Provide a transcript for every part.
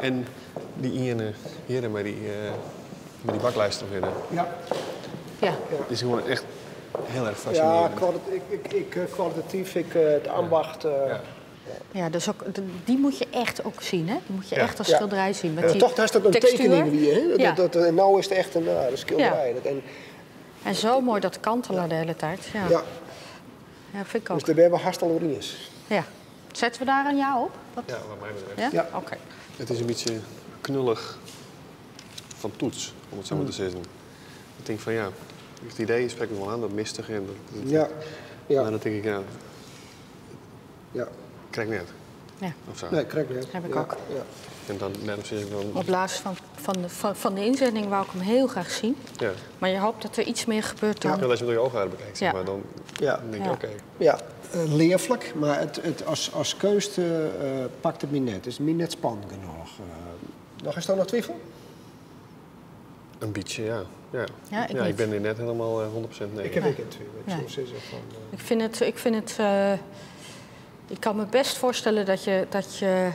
En dy iene hjirre mei dy baklijst derhinne. Ja. Ja. Het is gewoon echt heel erg Ja, fascinerend. kwalitatief, het ambacht. Ja. Ja, dus ook, die moet je echt ook zien, hè? Die moet je echt als schilderij zien. Met Ja, die toch, daar staat een textuur. tekening weer. Hè? Ja. En nou is het echt een schilderij. En zo mooi dat kantelen de hele tijd. Ja. Ja. Ja, vind ik ook. Dus daar ben we hartstikke over eens. Ja. Zetten we daar een ja op? Wat? Ja, wat mij betreft. Ja? Ja. Oké. Het is een beetje knullig van toets, om het zo maar te zeggen. Ik denk van ja, het idee spreekt me wel aan, dat mistige. En dat, Maar dan denk ik, ja, krijg net. Ja. Of zo. Nee, krijg net. Heb ik ook. En dan, daarom zeg ik dan... Op basis van de inzending wou ik hem heel graag zien. Ja. Maar je hoopt dat er iets meer gebeurt dan... Ja, als je hem door je ogen uit bekijkt, zeg maar, dan denk je, oké. Ja, leervlak, maar als keuze pakt het me net. Het is me net spannend genoeg. Nog is er nog twijfel? Een beetje, ja. Ja. Ja, ik Ja, ik niet. ben er net helemaal 100% nee. Ik heb ook een twijfel. Ik Ja. zou zeggen van Ik vind het, ik vind het, ik kan me best voorstellen dat je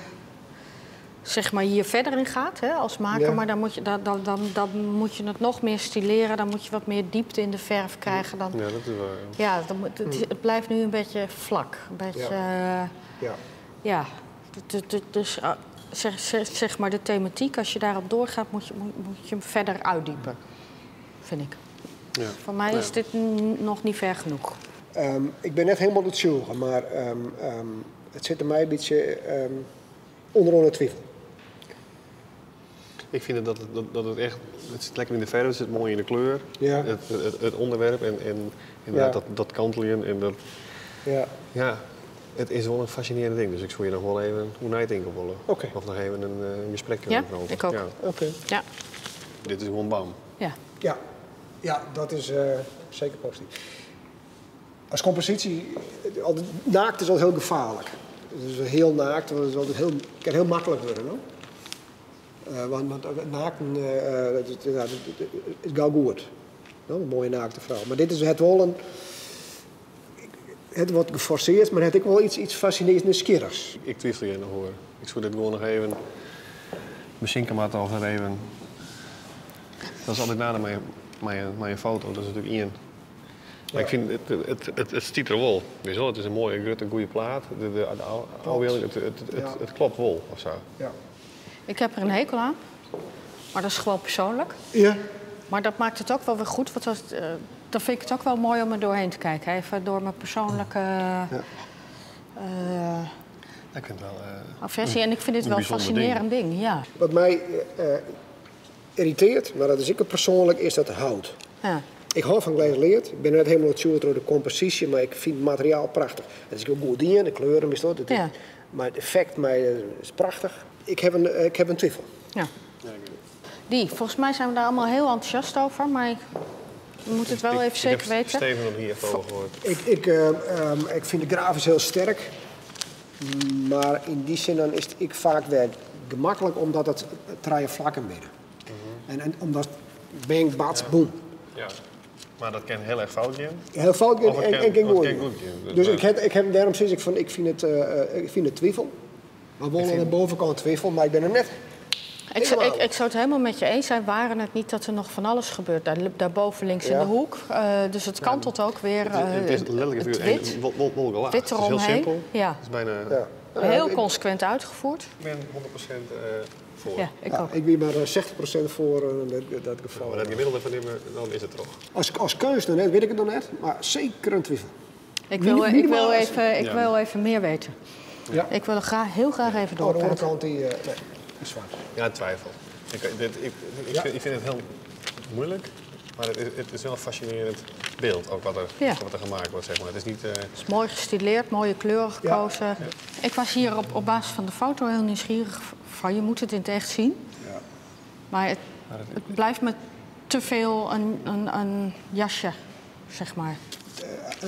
zeg maar hier verder in gaat, hè, als maker. Maar dan moet je het nog meer stileren. Dan moet je wat meer diepte in de verf krijgen. Dan, Ja, dat is waar. Ja. Ja, dan moet, het, het blijft nu een beetje vlak. Een beetje, ja. Dus, zeg maar de thematiek, als je daarop doorgaat, moet je hem verder uitdiepen, vind ik. Voor mij is dit nog niet ver genoeg. Ik ben net helemaal het zoeken, maar het zit er mij een beetje onder de twijfel. Ik vind dat het echt, het zit lekker in de verf, het zit mooi in de kleur. Het onderwerp en inderdaad dat kantelen en dat... Ja, het is wel een fascinerend ding, dus ik zou je nog wel even hoe nadenken willen. Of nog even een gesprek Ja, kunnen over. ik ook. Ja. Dit is gewoon bam. Ja. Ja, dat is zeker positief. Als compositie, altijd, naakt is altijd heel gevaarlijk. Het is heel naakt, want het is altijd heel, kan heel makkelijk worden. Hoor. Want naakten dat is, ja, dat is gauw goed. Nou, een mooie naakte vrouw. Maar dit is het wel een... Het wordt geforceerd, maar het heeft ook wel iets fascinerends nieuwsgierigs. Ik twijfel hier nog hoor. Ik zou dit gewoon nog even bezinken, maar of er even. Dat is altijd na mijn foto, dat is natuurlijk één. Maar ik vind het stiet er wel. Weet je wel, het is een mooie, grote, goede plaat. De afbeelding, het klopt wel of zo. Ik heb er een hekel aan, maar dat is gewoon persoonlijk. Maar dat maakt het ook wel weer goed, want dan vind ik het ook wel mooi om er doorheen te kijken. Even door mijn persoonlijke, Ik vind het wel aversie. En ik vind dit een wel een bijzonder fascinerend ding. ding. Ja. Wat mij irriteert, maar dat is ik persoonlijk, is dat hout. Ik hou van glazuurleer. Ik ben net helemaal het door de compositie, maar ik vind het materiaal prachtig. Het is ook goed in, de kleuren is dat. Maar het effect mij is prachtig. Ik heb een twijfel. Die, volgens mij zijn we daar allemaal heel enthousiast over, maar we moeten het wel even Ik zeker heb weten. Steven nog hier even over gehoord. Ik vind de grafisch heel sterk, maar in die zin dan is het ik vaak weer gemakkelijk omdat het drie vlakken binnen. En omdat bang, bats, boom. Ja, maar dat kan heel erg fout gaan. Heel fout gaan Of het en kan goed kan gaan. goed gaan. Dus daarom zeg ik van, ik vind het twijfel. Maar wel aan de bovenkant twijfel, maar ik ben er net. Ik zou het helemaal met je eens zijn, waren het niet dat er nog van alles gebeurt. Daarboven links in de hoek. Dus het kantelt ook weer, Het is letterlijk het het wit. wolgelaag. Wit Het is heel eromheen. simpel. Ja. Het is bijna Heel consequent uitgevoerd. Ik ben 100% voor. Ja, ik Ja, ook. Ik ben maar 60% voor in dat geval. Maar dat gemiddelde van nemen, dan is het toch. Als keus dan net, weet ik het nog net, maar zeker een twijfel. Ik Minimaal als- wil even meer weten. Ik wil er heel graag even Oh, de doorpraten. onderkant die nee, is zwart. Ja, twijfel. Ik vind het heel moeilijk, maar het is wel een fascinerend beeld ook wat er gemaakt wordt. Zeg maar. Het is niet, Het is mooi gestileerd, mooie kleuren gekozen. Ik was hier op basis van de foto heel nieuwsgierig van je moet het in het echt zien. Maar Maar het blijft me te veel een jasje, zeg maar.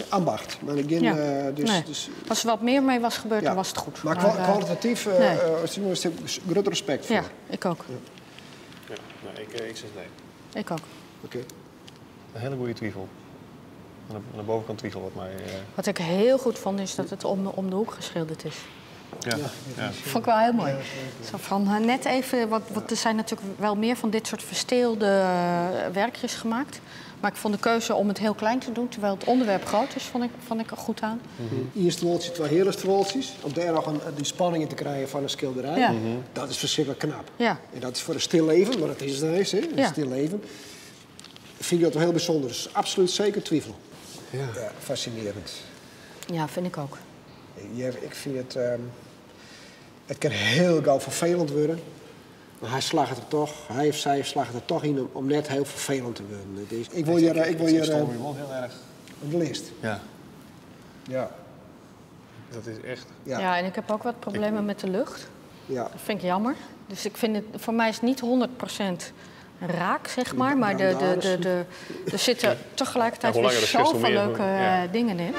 Ambacht. Maar ik dus, dus Als er wat meer mee was gebeurd, dan was het goed. Maar kwalitatief nee. is er groot respect voor. Ja, ik ook. Ja, nee, ik zeg nee. Ik ook. Oké. Een hele goede twijfel. Aan de bovenkant twijfel wat mij Wat ik heel goed vond is dat het om de hoek geschilderd is. Ja. Ja. Vond ik wel heel mooi. Zo van net even, wat, er zijn natuurlijk wel meer van dit soort versteelde werkjes gemaakt. Maar ik vond de keuze om het heel klein te doen, terwijl het onderwerp groot is, vond ik er goed aan. Eerst stroltje, twee hele stroltjes. Om daar nog die spanning in te krijgen van een schilderij. Ja. Dat is verschrikkelijk knap. Ja. En dat is voor een stil leven, maar dat is het eens, hè? Een Ja. stil leven. Vind ik dat wel heel bijzonder. Dus absoluut zeker twijfel. Ja. Ja, fascinerend. Ja, vind ik ook. Ja, ik vind het... het kan heel gauw vervelend worden. Maar hij slaagt er toch, hij of zij slaagt er toch in om net heel vervelend te worden. Het is, ik wil hier, ik wil Ik hier, stoor me wel heel erg. op de list. Ja, Ja. dat is echt. Ja. Ja, en ik heb ook wat problemen met de lucht. Ja. Dat vind ik jammer. Dus ik vind het, voor mij is het niet 100% raak, zeg maar. Maar er zitten tegelijkertijd Ja, hoe weer langer de schrift, hoe zoveel meer- leuke ja. dingen in.